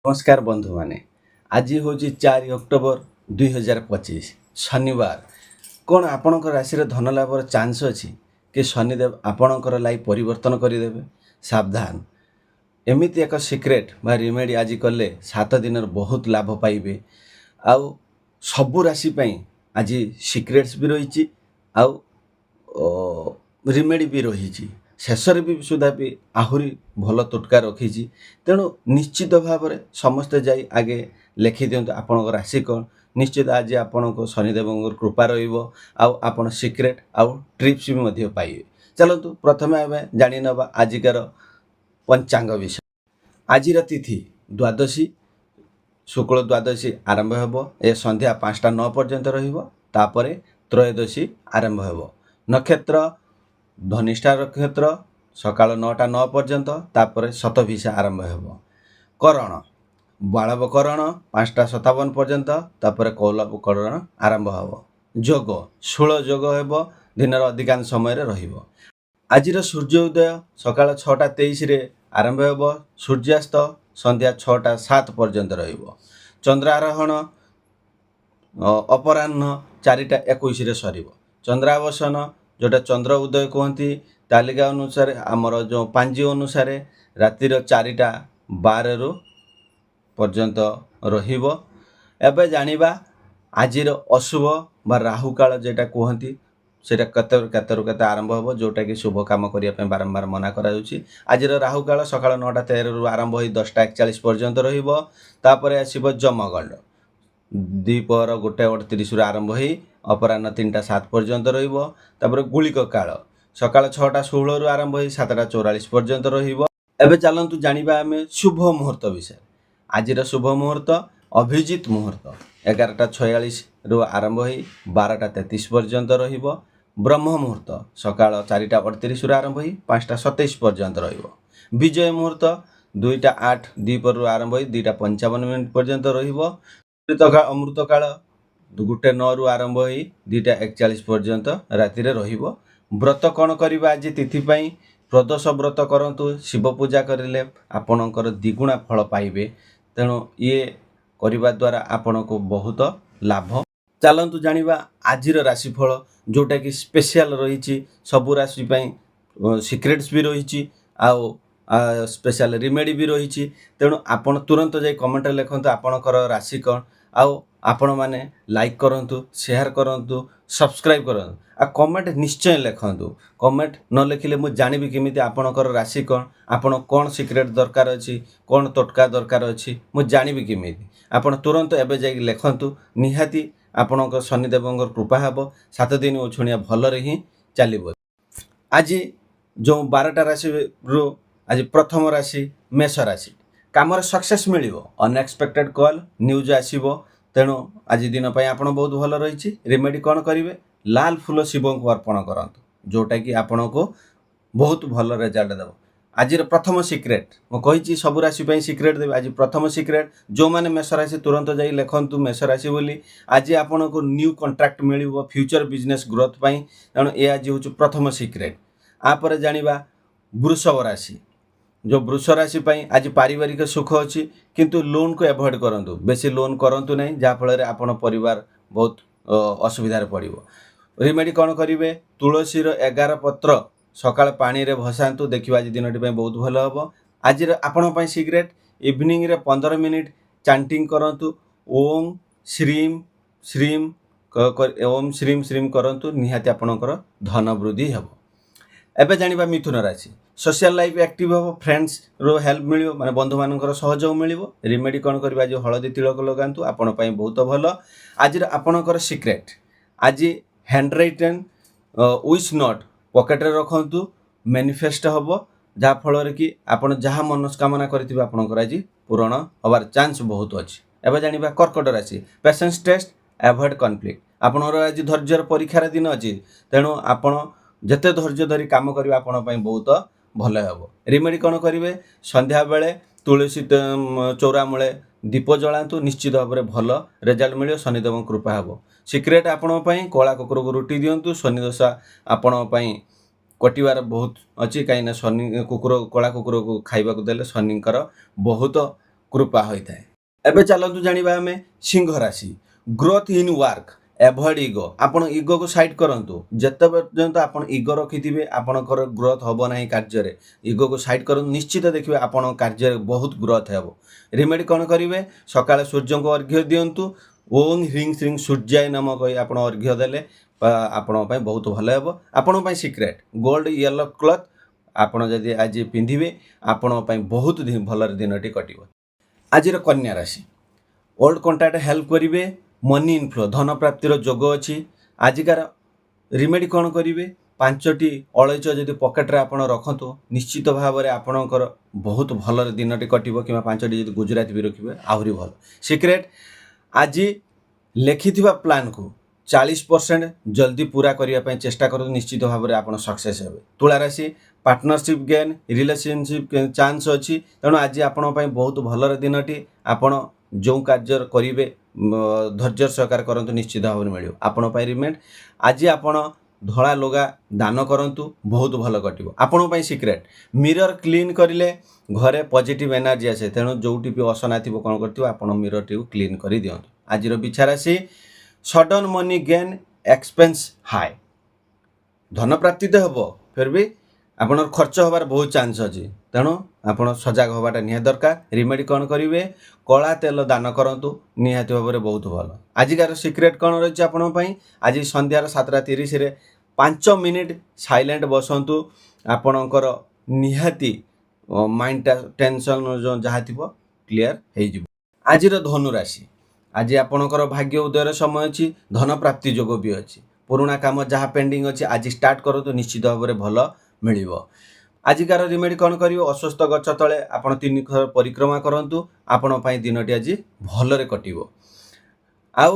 ନମସ୍କାର ବନ୍ଧୁମାନେ, ଆଜି ହେଉଛି 4 ଅକ୍ଟୋବର 2025, ଶନିବାର। କ'ଣ ଆପଣଙ୍କ ରାଶିରେ ଧନ ଲାଭର ଚାନ୍ସ ଅଛି କି ଶନିଦେବ ଆପଣଙ୍କର ଲାଇଫ୍ ପରିବର୍ତ୍ତନ କରିଦେବେ? ସାବଧାନ! ଏମିତି ଏକ ସିକ୍ରେଟ୍ ବା ରିମେଡ଼ି ଆଜି କଲେ 7 ଦିନରେ ବହୁତ ଲାଭ ପାଇବେ। ଆଉ ସବୁ ରାଶି ପାଇଁ ଆଜି ସିକ୍ରେଟ୍ସ ବି ରହିଛି ଆଉ ରିମେଡ଼ି ବି ରହିଛି। ଶେଷରେ ବି ସୁଦ୍ଧା ବି ଆହୁରି ଭଲ ଟୋଟକା ରଖିଛି। ତେଣୁ ନିଶ୍ଚିତ ଭାବରେ ସମସ୍ତେ ଯାଇ ଆଗେ ଲେଖିଦିଅନ୍ତୁ ଆପଣଙ୍କ ରାଶି କ'ଣ। ନିଶ୍ଚିତ ଆଜି ଆପଣଙ୍କୁ ଶନିଦେବଙ୍କର କୃପା ରହିବ ଆଉ ଆପଣ ସିକ୍ରେଟ୍ ଆଉ ଟିପ୍ସ ବି ମଧ୍ୟ ପାଇବେ। ଚାଲନ୍ତୁ, ପ୍ରଥମେ ଆମେ ଜାଣିନେବା ଆଜିକାର ପଞ୍ଚାଙ୍ଗ ବିଷୟ। ଆଜିର ତିଥି ଦ୍ୱାଦଶୀ। ଶୁକ୍ଳ ଦ୍ୱାଦଶୀ ଆରମ୍ଭ ହେବ, ଏ ସନ୍ଧ୍ୟା 5ଟା 9 ପର୍ଯ୍ୟନ୍ତ ରହିବ। ତାପରେ ତ୍ରୟୋଦଶୀ ଆରମ୍ଭ ହେବ। ନକ୍ଷତ୍ର ଧନିଷ୍ଠା ନକ୍ଷତ୍ର ସକାଳ 9ଟା 9 ପର୍ଯ୍ୟନ୍ତ, ତାପରେ ଶତଭିଷା ଆରମ୍ଭ ହେବ। କରଣ ବାଳବ କରଣ 5ଟା 57 ପର୍ଯ୍ୟନ୍ତ, ତାପରେ କୌଲବ କରଣ ଆରମ୍ଭ ହେବ। ଯୋଗ ଶୂଳ ଯୋଗ ହେବ, ଦିନର ଅଧିକାଂଶ ସମୟରେ ରହିବ। ଆଜିର ସୂର୍ଯ୍ୟ ଉଦୟ ସକାଳ 6ଟା 23ରେ ଆରମ୍ଭ ହେବ, ସୂର୍ଯ୍ୟାସ୍ତ ସନ୍ଧ୍ୟା 6ଟା 7 ପର୍ଯ୍ୟନ୍ତ ରହିବ। ଚନ୍ଦ୍ରାରୋହଣ ଅପରାହ୍ନ 4ଟା 21ରେ ସରିବ। ଚନ୍ଦ୍ରାବସନ, ଯେଉଁଟା ଚନ୍ଦ୍ର ଉଦୟ କୁହନ୍ତି, ତାଲିକା ଅନୁସାରେ, ଆମର ଯେଉଁ ପାଞ୍ଜି ଅନୁସାରେ ରାତିର 4ଟା 12ରୁ ପର୍ଯ୍ୟନ୍ତ ରହିବ। ଏବେ ଜାଣିବା ଆଜିର ଅଶୁଭ ବା ରାହୁକାଳ ଯେଉଁଟା କୁହନ୍ତି, ସେଇଟା କେତେରୁ କେତେ ଆରମ୍ଭ ହେବ, ଯେଉଁଟାକି ଶୁଭ କାମ କରିବା ପାଇଁ ବାରମ୍ବାର ମନା କରାଯାଉଛି। ଆଜିର ରାହୁକାଳ ସକାଳ 9ଟା 13ରୁ ଆରମ୍ଭ ହୋଇ 10ଟା 41 ପର୍ଯ୍ୟନ୍ତ ରହିବ। ତାପରେ ଆସିବ ଯମଗଣ୍ଡ, ଦ୍ୱିପହର 1ଟା 38ରୁ ଆରମ୍ଭ ହୋଇ ଅପରାହ୍ନ 3ଟା 7 ପର୍ଯ୍ୟନ୍ତ ରହିବ। ତାପରେ ଗୁଳିକ କାଳ ସକାଳ 6ଟା 16ରୁ ଆରମ୍ଭ ହୋଇ 7ଟା 44 ପର୍ଯ୍ୟନ୍ତ ରହିବ। ଏବେ ଚାଲନ୍ତୁ ଜାଣିବା ଆମେ ଶୁଭ ମୁହୂର୍ତ୍ତ ବିଷୟରେ। ଆଜିର ଶୁଭ ମୁହୂର୍ତ୍ତ ଅଭିଜିତ ମୁହୂର୍ତ୍ତ 11ଟା 46ରୁ ଆରମ୍ଭ ହୋଇ 12ଟା 33 ପର୍ଯ୍ୟନ୍ତ ରହିବ। ବ୍ରହ୍ମ ମୁହୂର୍ତ୍ତ ସକାଳ 4ଟା 38ରୁ ଆରମ୍ଭ ହୋଇ 5ଟା 27 ପର୍ଯ୍ୟନ୍ତ ରହିବ। ବିଜୟ ମୁହୂର୍ତ୍ତ 2ଟା 8 ଦ୍ୱିପହରରୁ ଆରମ୍ଭ ହୋଇ 2ଟା 55 ମିନିଟ୍ ପର୍ଯ୍ୟନ୍ତ ରହିବ। ଅମୃତକାଳ 1ଟା 9ରୁ ଆରମ୍ଭ ହୋଇ 2ଟା 41 ପର୍ଯ୍ୟନ୍ତ ରାତିରେ ରହିବ। ବ୍ରତ କ'ଣ କରିବା ଆଜି ତିଥି ପାଇଁ? ପ୍ରଦୋଷ ବ୍ରତ କରନ୍ତୁ। ଶିବ ପୂଜା କରିଲେ ଆପଣଙ୍କର ଦ୍ୱିଗୁଣା ଫଳ ପାଇବେ। ତେଣୁ ଇଏ କରିବା ଦ୍ୱାରା ଆପଣଙ୍କୁ ବହୁତ ଲାଭ। ଚାଲନ୍ତୁ ଜାଣିବା ଆଜିର ରାଶିଫଳ, ଯେଉଁଟାକି ସ୍ପେଶିଆଲ ରହିଛି। ସବୁ ରାଶି ପାଇଁ ସିକ୍ରେଟ୍ସ ବି ରହିଛି ଆଉ ସ୍ପେଶିଆଲ ରିମେଡ଼ି ବି ରହିଛି। ତେଣୁ ଆପଣ ତୁରନ୍ତ ଯାଇ କମେଣ୍ଟରେ ଲେଖନ୍ତୁ ଆପଣଙ୍କର ରାଶି କ'ଣ। ଆଉ ଆପଣମାନେ ଲାଇକ୍ କରନ୍ତୁ, ସେୟାର କରନ୍ତୁ, ସବସ୍କ୍ରାଇବ୍ କରନ୍ତୁ ଆଉ କମେଣ୍ଟ ନିଶ୍ଚୟ ଲେଖନ୍ତୁ। କମେଣ୍ଟ ନ ଲେଖିଲେ ମୁଁ ଜାଣିବି କେମିତି ଆପଣଙ୍କର ରାଶି କ'ଣ, ଆପଣ କ'ଣ ସିକ୍ରେଟ୍ ଦରକାର ଅଛି, କ'ଣ ଟୋଟକା ଦରକାର ଅଛି, ମୁଁ ଜାଣିବି କେମିତି? ଆପଣ ତୁରନ୍ତ ଏବେ ଯାଇକି ଲେଖନ୍ତୁ। ନିହାତି ଆପଣଙ୍କ ଶନିଦେବଙ୍କର କୃପା ହେବ, 7 ଦିନ ଉଛୁଣିଆ ଭଲରେ ହିଁ ଚାଲିବ। ଆଜି ଯେଉଁ 12ଟା ରାଶିରୁ ଆଜି ପ୍ରଥମ ରାଶି ମେଷ ରାଶି। କାମରେ ସକ୍ସେସ୍ ମିଳିବ, ଅନଏକ୍ସପେକ୍ଟେଡ୍ କଲ୍, ନ୍ୟୁଜ୍ ଆସିବ। ତେଣୁ ଆଜି ଦିନ ପାଇଁ ଆପଣ ବହୁତ ଭଲ ରହିଛି। ରେମେଡ଼ି କ'ଣ କରିବେ? ଲାଲ ଫୁଲ ଶିବଙ୍କୁ ଅର୍ପଣ କରନ୍ତୁ, ଯେଉଁଟାକି ଆପଣଙ୍କୁ ବହୁତ ଭଲ ରେଜଲ୍ଟ ଦେବ। ଆଜିର ପ୍ରଥମ ସିକ୍ରେଟ୍ ମୁଁ କହିଛି, ସବୁ ରାଶି ପାଇଁ ସିକ୍ରେଟ୍ ଦେବି। ଆଜି ପ୍ରଥମ ସିକ୍ରେଟ୍, ଯେଉଁମାନେ ମେଷ ରାଶି, ତୁରନ୍ତ ଯାଇ ଲେଖନ୍ତୁ ମେଷ ରାଶି ବୋଲି। ଆଜି ଆପଣଙ୍କୁ ନ୍ୟୁ କଣ୍ଟ୍ରାକ୍ଟ ମିଳିବ ଫ୍ୟୁଚର ବିଜନେସ୍ ଗ୍ରୋଥ୍ ପାଇଁ। ତେଣୁ ଏ ଆଜି ହେଉଛି ପ୍ରଥମ ସିକ୍ରେଟ୍। ତାପରେ ଜାଣିବା ବୃଷଭ ରାଶି। ଯେଉଁ ବୃଷ ରାଶି ପାଇଁ ଆଜି ପାରିବାରିକ ସୁଖ ଅଛି, କିନ୍ତୁ ଲୋନ୍କୁ ଆଭଏଡ଼ କରନ୍ତୁ। ବେଶୀ ଲୋନ୍ କରନ୍ତୁ ନାହିଁ, ଯାହାଫଳରେ ଆପଣ ପରିବାର ବହୁତ ଅସୁବିଧାରେ ପଡ଼ିବ। ରିମେଡ଼ି କ'ଣ କରିବେ? ତୁଳସୀର 11 ପତ୍ର ସକାଳ ପାଣିରେ ଭସାନ୍ତୁ। ଦେଖିବା, ଆଜି ଦିନଟି ପାଇଁ ବହୁତ ଭଲ ହେବ। ଆଜିର ଆପଣଙ୍କ ପାଇଁ ସିକ୍ରେଟ୍, ଇଭିନିଂରେ 15 ମିନିଟ୍ ଚାଣ୍ଟିଂ କରନ୍ତୁ। ଓମ୍ ଶ୍ରୀମ୍ ଶ୍ରୀମ୍, ଓମ୍ ଶ୍ରୀମ୍ ଶ୍ରୀମ୍ କରନ୍ତୁ। ନିହାତି ଆପଣଙ୍କର ଧନ ବୃଦ୍ଧି ହେବ। ଏବେ ଜାଣିବା ମିଥୁନ ରାଶି। ସୋସିଆଲ ଲାଇଫ୍ ଆକ୍ଟିଭ୍ ହେବ, ଫ୍ରେଣ୍ଡସର ହେଲ୍ପ ମିଳିବ, ମାନେ ବନ୍ଧୁମାନଙ୍କର ସହଯୋଗ ମିଳିବ। ରିମେଡ଼ି କ'ଣ କରିବା? ଆଜି ହଳଦୀ ତିଳକ ଲଗାନ୍ତୁ, ଆପଣ ପାଇଁ ବହୁତ ଭଲ। ଆଜିର ଆପଣଙ୍କର ସିକ୍ରେଟ୍, ଆଜି ହ୍ୟାଣ୍ଡ ରାଇଟେନ୍ ୱିଶ୍ ନୋଟ୍ ପକେଟରେ ରଖନ୍ତୁ, ମ୍ୟାନିଫେଷ୍ଟ ହେବ, ଯାହାଫଳରେ କି ଆପଣ ଯାହା ମନସ୍କାମନା କରିଥିବେ, ଆପଣଙ୍କର ଆଜି ପୂରଣ ହେବାର ଚାନ୍ସ ବହୁତ ଅଛି। ଏବେ ଜାଣିବା କର୍କଟ ରାଶି। Patience test, avoid conflict. ଆପଣଙ୍କର ଆଜି ଧୈର୍ଯ୍ୟର ପରୀକ୍ଷାର ଦିନ ଅଛି। ତେଣୁ ଆପଣ ଯେତେ ଧୈର୍ଯ୍ୟ ଧରି କାମ କରିବେ, ଆପଣଙ୍କ ପାଇଁ ବହୁତ ଭଲ ହେବ। ରେମେଡ଼ି କ'ଣ କରିବେ? ସନ୍ଧ୍ୟାବେଳେ ତୁଳସୀ ଚଉରା ମୂଳେ ଦୀପ ଜଳାନ୍ତୁ। ନିଶ୍ଚିତ ଭାବରେ ଭଲ ରେଜଲ୍ଟ ମିଳିବ, ଶନିଦେବଙ୍କ କୃପା ହେବ। ସିକ୍ରେଟ୍ ଆପଣଙ୍କ ପାଇଁ, କଳା କୁକୁରକୁ ରୁଟି ଦିଅନ୍ତୁ। ଶନି ଦଶା ଆପଣଙ୍କ ପାଇଁ କଟିବାର ବହୁତ ଅଛି, କାହିଁକିନା ଶନି କୁକୁର, କଳା କୁକୁରକୁ ଖାଇବାକୁ ଦେଲେ ଶନିଙ୍କର ବହୁତ କୃପା ହୋଇଥାଏ। ଏବେ ଚାଲନ୍ତୁ ଜାଣିବା ଆମେ ସିଂହ ରାଶି। Growth in work, avoid ego। ଆପଣ ଇଗୋକୁ ସାଇଡ୍ କରନ୍ତୁ। ଯେତେ ପର୍ଯ୍ୟନ୍ତ ଆପଣ ଇଗୋ ରଖିଥିବେ, ଆପଣଙ୍କର ଗ୍ରୋଥ୍ ହେବ ନାହିଁ କାର୍ଯ୍ୟରେ। ଇଗୋକୁ ସାଇଡ୍ କରନ୍ତୁ, ନିଶ୍ଚିତ ଦେଖିବେ ଆପଣଙ୍କ କାର୍ଯ୍ୟରେ ବହୁତ ଗ୍ରୋଥ୍ ହେବ। ରେମେଡ଼ି କ'ଣ କରିବେ? ସକାଳେ ସୂର୍ଯ୍ୟଙ୍କୁ ଅର୍ଘ୍ୟ ଦିଅନ୍ତୁ। ଓଁ ହ୍ରିଂ ଶ୍ରୀଂ ସୂର୍ଯ୍ୟାୟ ନମ କହି ଆପଣ ଅର୍ଘ୍ୟ ଦେଲେ ଆପଣଙ୍କ ପାଇଁ ବହୁତ ଭଲ ହେବ। ଆପଣଙ୍କ ପାଇଁ ସିକ୍ରେଟ୍, ଗୋଲ୍ଡ ୟେଲୋ କ୍ଲଥ୍ ଆପଣ ଯଦି ଆଜି ପିନ୍ଧିବେ, ଆପଣଙ୍କ ପାଇଁ ବହୁତ ଭଲରେ ଦିନଟି କଟିବ। ଆଜିର କନ୍ୟା ରାଶି, ଓଲ୍ଡ କଣ୍ଟାକ୍ଟ ହେଲ୍ପ କରିବେ। ମନି ଇନଫ୍ଲୋ, ଧନ ପ୍ରାପ୍ତିର ଯୋଗ ଅଛି। ଆଜିକାର ରିମେଡ଼ି କ'ଣ କରିବେ? ପାଞ୍ଚଟି ଅଳେଇଚ ଯଦି ପକେଟରେ ଆପଣ ରଖନ୍ତୁ, ନିଶ୍ଚିତ ଭାବରେ ଆପଣଙ୍କର ବହୁତ ଭଲରେ ଦିନଟି କଟିବ। କିମ୍ବା ପାଞ୍ଚଟି ଯଦି ଗୁଜୁରାତି ବି ରଖିବେ, ଆହୁରି ଭଲ। ସିକ୍ରେଟ୍, ଆଜି ଲେଖିଥିବା ପ୍ଲାନ୍କୁ 40% ଜଲ୍ଦି ପୁରା କରିବା ପାଇଁ ଚେଷ୍ଟା କରନ୍ତୁ। ନିଶ୍ଚିତ ଭାବରେ ଆପଣ ସକ୍ସେସ୍ ହେବେ। ତୁଳା ରାଶି, ପାର୍ଟନରସିପ୍ ଗେନ୍, ରିଲେସନସିପ୍ ଚାନ୍ସ ଅଛି। ତେଣୁ ଆଜି ଆପଣଙ୍କ ପାଇଁ ବହୁତ ଭଲର ଦିନଟି। ଆପଣ ଯେଉଁ କାର୍ଯ୍ୟ କରିବେ, ଧୈର୍ଯ୍ୟ ସହକାରେ କରନ୍ତୁ, ନିଶ୍ଚିତ ଭାବରେ ମିଳିବ। ଆପଣଙ୍କ ପାଇଁ ରିମେଣ୍ଡ, ଆଜି ଆପଣ ଧଳା ଲୁଗା ଦାନ କରନ୍ତୁ, ବହୁତ ଭଲ କଟିବ। ଆପଣଙ୍କ ପାଇଁ ସିକ୍ରେଟ୍, ମିରର କ୍ଲିନ୍ କରିଲେ ଘରେ ପଜିଟିଭ୍ ଏନର୍ଜି ଆସେ। ତେଣୁ ଯେଉଁଠି ବି ଅସନା ଥିବ, କ'ଣ କରିଥିବ, ଆପଣ ମିରରଟିକୁ କ୍ଲିନ୍ କରିଦିଅନ୍ତୁ। ଆଜିର ବିଛା ରାଶି, sudden money gain, expense high। ଧନ ପ୍ରାପ୍ତି ତ ହେବ, ଫିର୍ ବି ଆପଣଙ୍କର ଖର୍ଚ୍ଚ ହେବାର ବହୁତ ଚାନ୍ସ ଅଛି। ତେଣୁ ଆପଣ ସଜାଗ ହେବାଟା ନିହାତି ଦରକାର। ରିମେଡ଼ି କ'ଣ କରିବେ? କଳା ତେଲ ଦାନ କରନ୍ତୁ, ନିହାତି ଭାବରେ ବହୁତ ଭଲ। ଆଜିକାର ସିକ୍ରେଟ୍ କ'ଣ ରହିଛି ଆପଣଙ୍କ ପାଇଁ? ଆଜି ସନ୍ଧ୍ୟାର 7:30ରେ 5 ମିନିଟ୍ ସାଇଲେଣ୍ଟ ବସନ୍ତୁ। ଆପଣଙ୍କର ନିହାତି ମାଇଣ୍ଡଟା ଟେନସନ୍ ଯେଉଁ ଯାହା ଥିବ, କ୍ଲିଅର ହେଇଯିବ। ଆଜିର ଧନୁ ରାଶି, ଆଜି ଆପଣଙ୍କର ଭାଗ୍ୟ ଉଦୟର ସମୟ ଅଛି। ଧନ ପ୍ରାପ୍ତି ଯୋଗ ବି ଅଛି। ପୁରୁଣା କାମ ଯାହା ପେଣ୍ଡିଂ ଅଛି, ଆଜି ଷ୍ଟାର୍ଟ କରନ୍ତୁ, ନିଶ୍ଚିତ ଭାବରେ ଭଲ ମିଳିବ। ଆଜିକାର ରିମେଡ଼ି କ'ଣ କରିବ? ଅଶ୍ୱତ୍ଥ ଗଛ ତଳେ ଆପଣ ତିନି ଥର ପରିକ୍ରମା କରନ୍ତୁ। ଆପଣଙ୍କ ପାଇଁ ଦିନଟି ଆଜି ଭଲରେ କଟିବ। ଆଉ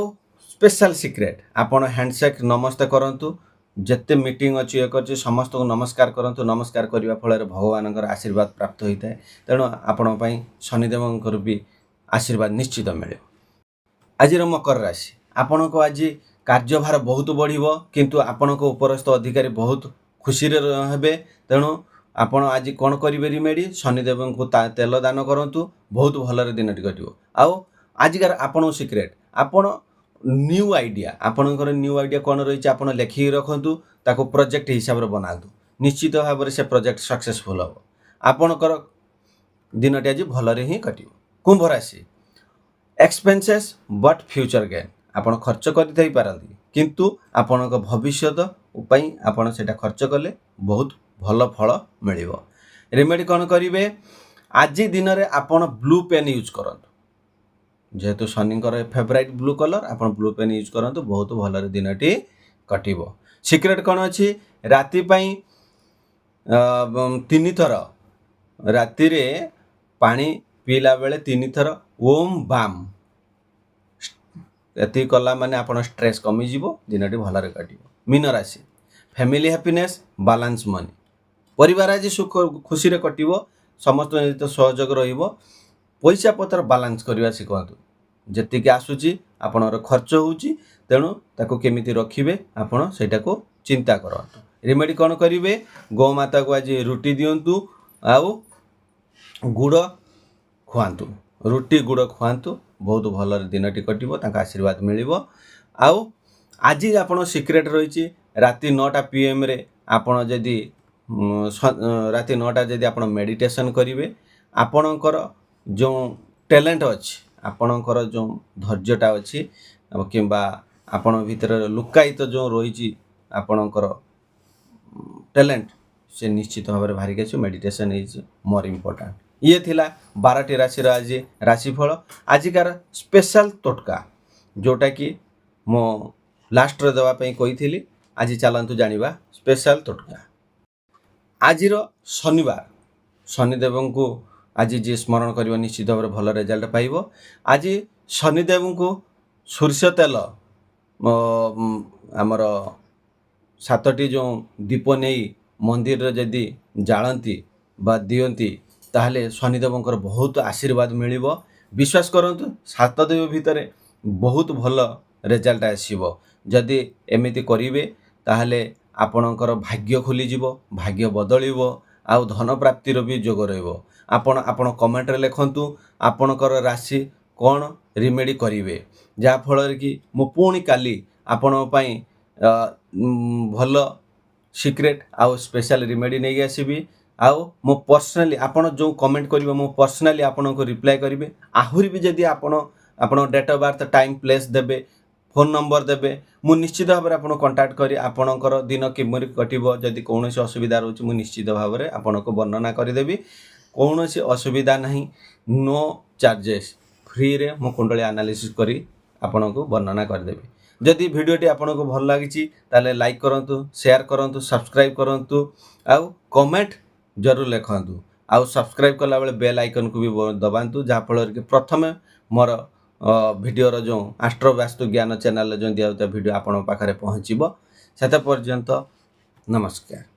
ସ୍ପେଶାଲ ସିକ୍ରେଟ୍, ଆପଣ ହ୍ୟାଣ୍ଡସେକ୍ ନମସ୍ତେ କରନ୍ତୁ। ଯେତେ ମିଟିଂ ଅଛି, ଇଏ କରିଛି, ସମସ୍ତଙ୍କୁ ନମସ୍କାର କରନ୍ତୁ। ନମସ୍କାର କରିବା ଫଳରେ ଭଗବାନଙ୍କର ଆଶୀର୍ବାଦ ପ୍ରାପ୍ତ ହୋଇଥାଏ। ତେଣୁ ଆପଣଙ୍କ ପାଇଁ ଶନିଦେବଙ୍କର ବି ଆଶୀର୍ବାଦ ନିଶ୍ଚିତ ମିଳିବ। ଆଜିର ମକର ରାଶି, ଆପଣଙ୍କୁ ଆଜି କାର୍ଯ୍ୟଭାର ବହୁତ ବଢ଼ିବ, କିନ୍ତୁ ଆପଣଙ୍କ ଉପରସ୍ଥ ଅଧିକାରୀ ବହୁତ ଖୁସିରେ ହେବେ। ତେଣୁ ଆପଣ ଆଜି କ'ଣ କରିବେ? ରିମେଡ଼ି, ଶନିଦେବଙ୍କୁ ତେଲ ଦାନ କରନ୍ତୁ, ବହୁତ ଭଲରେ ଦିନଟି କଟିବ। ଆଉ ଆଜିକାର ଆପଣଙ୍କ ସିକ୍ରେଟ୍, ଆପଣ ନ୍ୟୁ ଆଇଡ଼ିଆ, ଆପଣଙ୍କର ନ୍ୟୁ ଆଇଡ଼ିଆ କ'ଣ ରହିଛି, ଆପଣ ଲେଖିକି ରଖନ୍ତୁ। ତାକୁ ପ୍ରୋଜେକ୍ଟ ହିସାବରେ ବନାନ୍ତୁ। ନିଶ୍ଚିତ ଭାବରେ ସେ ପ୍ରୋଜେକ୍ଟ ସକ୍ସେସଫୁଲ୍ ହେବ। ଆପଣଙ୍କର ଦିନଟି ଆଜି ଭଲରେ ହିଁ କଟିବ। କୁମ୍ଭ ରାଶି, ଏକ୍ସପେନ୍ସେସ୍ ବଟ୍ ଫ୍ୟୁଚର୍ ଗେନ୍। ଆପଣ ଖର୍ଚ୍ଚ କରିଥାଇ ପାରନ୍ତି, କିନ୍ତୁ ଆପଣଙ୍କ ଭବିଷ୍ୟତ ପାଇଁ ଆପଣ ସେଇଟା ଖର୍ଚ୍ଚ କଲେ ବହୁତ ଭଲ ଫଳ ମିଳିବ। ରେମେଡ଼ି କ'ଣ କରିବେ? ଆଜି ଦିନରେ ଆପଣ ବ୍ଲୁ ପେନ୍ ୟୁଜ୍ କରନ୍ତୁ। ଯେହେତୁ ଶନିଙ୍କର ଫେଭରାଇଟ୍ ବ୍ଲୁ କଲର୍, ଆପଣ ବ୍ଲୁ ପେନ୍ ୟୁଜ୍ କରନ୍ତୁ, ବହୁତ ଭଲରେ ଦିନଟି କଟିବ। ସିକ୍ରେଟ୍ କ'ଣ ଅଛି? ରାତି ପାଇଁ ତିନିଥର, ରାତିରେ ପାଣି ପିଇଲା ବେଳେ ତିନିଥର ଓମ୍ ବାମ୍, ଏତିକି କଲା ମାନେ ଆପଣ ଷ୍ଟ୍ରେସ୍ କମିଯିବ, ଦିନଟି ଭଲରେ କଟିବ। ମୀନ ରାଶି, ଫ୍ୟାମିଲି ହ୍ୟାପିନେସ୍, ବାଲାନ୍ସ ମନି। ପରିବାର ଆଜି ସୁଖ ଖୁସିରେ କଟିବ। ସମସ୍ତଙ୍କ ସହିତ ସହଯୋଗ ରହିବ। ପଇସା ପତ୍ର ବାଲାନ୍ସ କରିବା ଶିଖନ୍ତୁ। ଯେତିକି ଆସୁଛି, ଆପଣଙ୍କର ଖର୍ଚ୍ଚ ହେଉଛି, ତେଣୁ ତାକୁ କେମିତି ରଖିବେ, ଆପଣ ସେଇଟାକୁ ଚିନ୍ତା କରନ୍ତୁ। ରେମେଡ଼ି କ'ଣ କରିବେ? ଗୋମାତାକୁ ଆଜି ରୁଟି ଦିଅନ୍ତୁ ଆଉ ଗୁଡ଼ ଖୁଆନ୍ତୁ। ରୁଟି ଗୁଡ଼ ଖୁଆନ୍ତୁ, ବହୁତ ଭଲରେ ଦିନଟି କଟିବ, ତାଙ୍କ ଆଶୀର୍ବାଦ ମିଳିବ। ଆଉ ଆଜି ଆପଣ ସିକ୍ରେଟ୍ ରହିଛି, ରାତି 9ଟା ପିଏମ୍ରେ ଆପଣ ଯଦି ରାତି 9ଟା ଯଦି ଆପଣ ମେଡ଼ିଟେସନ୍ କରିବେ, ଆପଣଙ୍କର ଯେଉଁ ଟ୍ୟାଲେଣ୍ଟ ଅଛି, ଆପଣଙ୍କର ଯେଉଁ ଧୈର୍ଯ୍ୟଟା ଅଛି, ଆଉ କିମ୍ବା ଆପଣଙ୍କ ଭିତରେ ଲୁକାୟିତ ଯେଉଁ ରହିଛି ଆପଣଙ୍କର ଟ୍ୟାଲେଣ୍ଟ, ସେ ନିଶ୍ଚିତ ଭାବରେ ବାହାରିକି ଆସିବ। Meditation is more important। ଇଏ ଥିଲା 12ଟି ରାଶିର ଆଜି ରାଶିଫଳ। ଆଜିକାର ସ୍ପେଶାଲ ଟୋଟକା, ଯେଉଁଟାକି ମୁଁ ଲାଷ୍ଟରେ ଦେବା ପାଇଁ କହିଥିଲି, ଆଜି ଚାଲନ୍ତୁ ଜାଣିବା ସ୍ପେଶାଲ ଟୋଟକା। ଆଜିର ଶନିବାର, ଶନିଦେବଙ୍କୁ ଆଜି ଯିଏ ସ୍ମରଣ କରିବ, ନିଶ୍ଚିତ ଭାବରେ ଭଲ ରେଜଲ୍ଟ ପାଇବ। ଆଜି ଶନିଦେବଙ୍କୁ ସୋରିଷ ତେଲ, ଆମର ସାତଟି ଯେଉଁ ଦୀପ ନେଇ ମନ୍ଦିରରେ ଯଦି ଜାଳନ୍ତି ବା ଦିଅନ୍ତି, ତାହେଲେ ଶନିଦେବଙ୍କର ବହୁତ ଆଶୀର୍ବାଦ ମିଳିବ। ବିଶ୍ୱାସ କରନ୍ତୁ, 7 ଦିନ ଭିତରେ ବହୁତ ଭଲ ରେଜଲ୍ଟ ଆସିବ। ଯଦି ଏମିତି କରିବେ, ତାହେଲେ ଆପଣଙ୍କର ଭାଗ୍ୟ ଖୋଲିଯିବ, ଭାଗ୍ୟ ବଦଳିବ ଆଉ ଧନ ପ୍ରାପ୍ତିର ବି ଯୋଗ ରହିବ। ଆପଣ ଆପଣ କମେଣ୍ଟରେ ଲେଖନ୍ତୁ ଆପଣଙ୍କର ରାଶି କ'ଣ ରିମେଡ଼ି କରିବେ, ଯାହାଫଳରେ କି ମୁଁ ପୁଣି କାଲି ଆପଣଙ୍କ ପାଇଁ ଭଲ ସିକ୍ରେଟ୍ ଆଉ ସ୍ପେଶାଲ ରିମେଡ଼ି ନେଇକି ଆସିବି। ଆଉ ମୁଁ ପର୍ସନାଲି ଆପଣ ଯେଉଁ କମେଣ୍ଟ କରିବେ, ମୁଁ ପର୍ସନାଲି ଆପଣଙ୍କୁ ରିପ୍ଲାଏ କରିବି। ଆହୁରି ବି ଯଦି ଆପଣ ଆପଣଙ୍କ date of birth, time, place ଦେବେ, ଫୋନ୍ ନମ୍ବର ଦେବେ, ମୁଁ ନିଶ୍ଚିତ ଭାବରେ ଆପଣଙ୍କୁ କଣ୍ଟାକ୍ଟ କରି ଆପଣଙ୍କର ଦିନ କିପରି କଟିବ, ଯଦି କୌଣସି ଅସୁବିଧା ରହୁଛି, ମୁଁ ନିଶ୍ଚିତ ଭାବରେ ଆପଣଙ୍କୁ ବର୍ଣ୍ଣନା କରିଦେବି। କୌଣସି ଅସୁବିଧା ନାହିଁ, ନୋ ଚାର୍ଜେସ୍, ଫ୍ରିରେ ମୁଁ କୁଣ୍ଡଳୀ ଆନାଲିସିସ୍ କରି ଆପଣଙ୍କୁ ବର୍ଣ୍ଣନା କରିଦେବି। ଯଦି ଭିଡ଼ିଓଟି ଆପଣଙ୍କୁ ଭଲ ଲାଗିଛି, ତାହେଲେ ଲାଇକ୍ କରନ୍ତୁ, ସେୟାର କରନ୍ତୁ, ସବସ୍କ୍ରାଇବ୍ କରନ୍ତୁ ଆଉ କମେଣ୍ଟ ଜରୁର ଲେଖନ୍ତୁ। ଆଉ ସବସ୍କ୍ରାଇବ୍ କଲାବେଳେ ବେଲ୍ ଆଇକନ୍କୁ ବି ଦବାନ୍ତୁ, ଯାହାଫଳରେ କି ପ୍ରଥମେ ମୋର ଭିଡ଼ିଓର ଯେଉଁ ଆଷ୍ଟ୍ରୋ ବାସ୍ତୁ ଜ୍ଞାନ ଚ୍ୟାନେଲରେ ଯେଉଁ ଦିଆଯାଉଥିବା ଭିଡ଼ିଓ ଆପଣଙ୍କ ପାଖରେ ପହଞ୍ଚିବ। ସେତେ ପର୍ଯ୍ୟନ୍ତ ନମସ୍କାର।